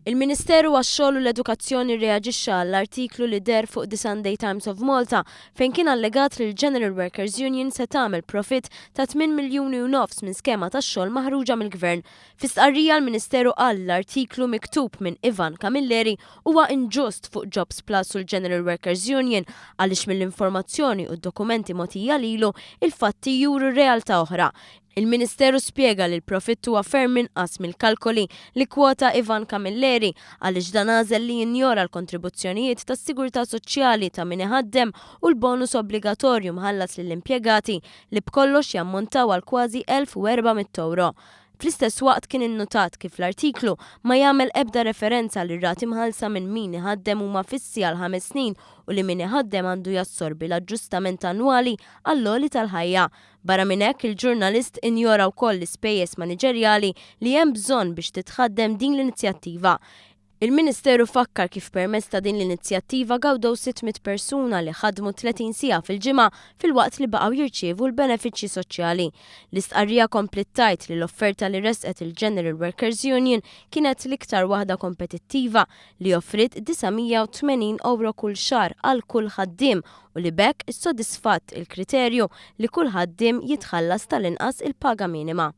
Il-Ministeru għax-Xogħol u l-Edukazzjoni rreaġixxa għall-artiklu li deher fuq The Sunday Times of Malta fejn kien allegat li l-General Workers Union se tagħmel profitt ta' 8 miljuni u nofs minn skema ta' xogħol maħruġa mill-Gvern. Fi stqarrija l-Ministeru qal li l-artiklu miktub minn Ivan Camilleri huwa inġust fuq Jobs Plus u l-General Workers Union għaliex mill-informazzjoni u d-dokumenti mogħtija lilu il-fatti juru realtà oħra. Il-Ministeru spjega li l-profitt huwa ferm inqas mill-kalkoli li kkwota Ivan Camilleri għaliex dan għażel li jinjora l-kontribuzzjonijiet tas-sigurtà soċjali ta' min iħaddem u l-bonus obbligatorju mħallas lill-impjegati li b'kollox jammontaw għal kważi 1,400 ewro. Fl-istess waqt kien innutat kif l-artiklu ma jagħmel ebda referenza li r-rati mħallsa minn min iħaddem huma fissi għal ħames snin u li min iħaddem għandu jassorbi l-aġġustament annwali għall-għoli tal-ħajja. Barra minn hekk, il-ġurnalist injora wkoll l-ispejjeż maniġerjali li hemm bżonn biex titħaddem din l-inizjattiva. Il-Ministeru fakkar kif permezz ta' din l-inizjattiva gawdew 600 persuna li ħadmu 30 siegħa fil-ġimgħa filwaqt li baqgħu jirċievu l-benefiċċji soċjali. L-istqarrija kompliet tgħid li l-offerta li ressqet il-General Workers Union kienet l-iktar waħda kompetittiva li offriet 980 ewro kull xahar għal kull ħaddiem u li b'hekk issodisfatt il-kriterju li kull ħaddiem jitħallas tal-inqas il-paga minima.